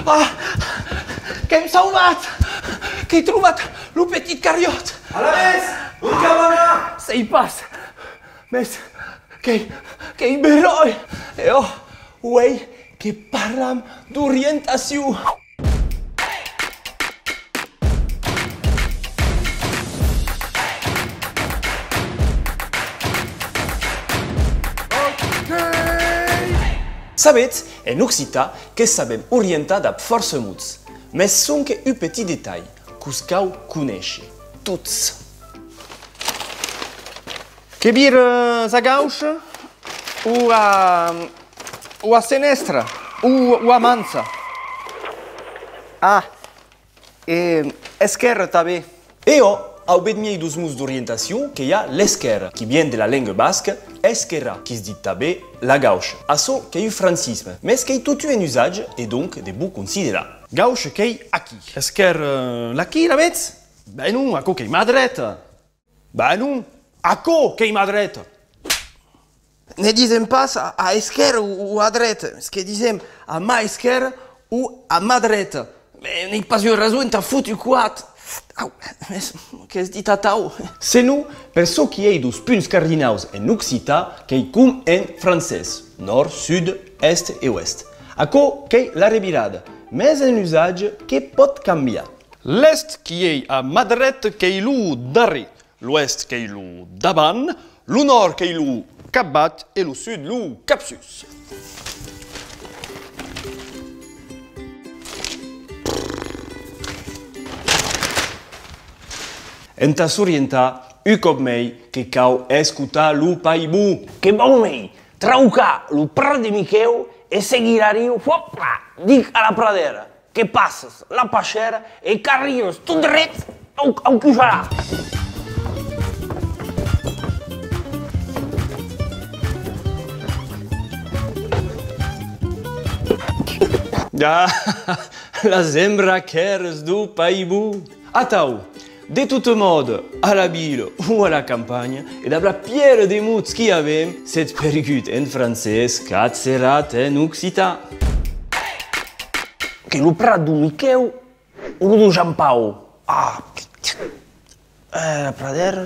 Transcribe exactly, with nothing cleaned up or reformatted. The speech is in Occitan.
Ah! Qu'èm sauvat! Qu'èi trobat lo petit carriòt! Alavetz! Ont cau anar? Sèi pas! Mès qu'ei, qu'ei beròi! E ò, uei que parlam d'orientacion! Sabetz, en occitan, que sabem orientar dab fòrça mots, mès sonque un petit detalh, que'us cau conéisher tots. Que vires a gaucha o a, o a senèstra o, o a mancha? Ah, e esquèrra tanben. E ò, au bèth miei deus mots d'orientacion que i a l'esquèrra, qui vien de la lenga basca esquerra, qui's ditz tanben la gaucha. Açò qu'ei un francisme, mès qu'ei totun en usatge e donc de bon considerar. Gaucha qu'ei aquí. Esquèrra, eh, laquí, la vetz? Ben non, aquò qu'ei ma dreta. Ben non, aquò qu'ei ma dreta. Ne disem pas a, a esquèrra o, o a dreta, es que disem a ma esquèrra o a ma dreta. Mès n'ei pas ua rason entà fotre un coat. Au, mès qu'ès dit atau. Senon, per çò qui ei deus punts cardinaus en occitan, qu'ei com en francés, nòrd, sud, èst e oèst. Aquò qu'ei la revirada, mès en usatge que pòt cambiar. L'èst qui ei a ma dreta qu'ei lo darrèr, l'oèst qu'ei lo davant, lo nòrd qu'ei lo capvath e lo sud lo capsus. Entà s'orientar, un còp mei, que cau escotar lo paibon. Que vau mei traucar lo prat de Miquèu e seguir arriu, hòp, dic a la pradèra. Que passas la pachèra e qu'arribas tot dret au, au Cujalat. Ah, las embraquèras deu paibon! Atau, de tota mòda, a la vila o a la campanha, e dab la pièra de mots qui avem, s'ètz pergut en francés, qu'at seratz en occitan. Que lo prat deu Miquèu o lo deu Jean-Pau? Ah, eh, la pradèra,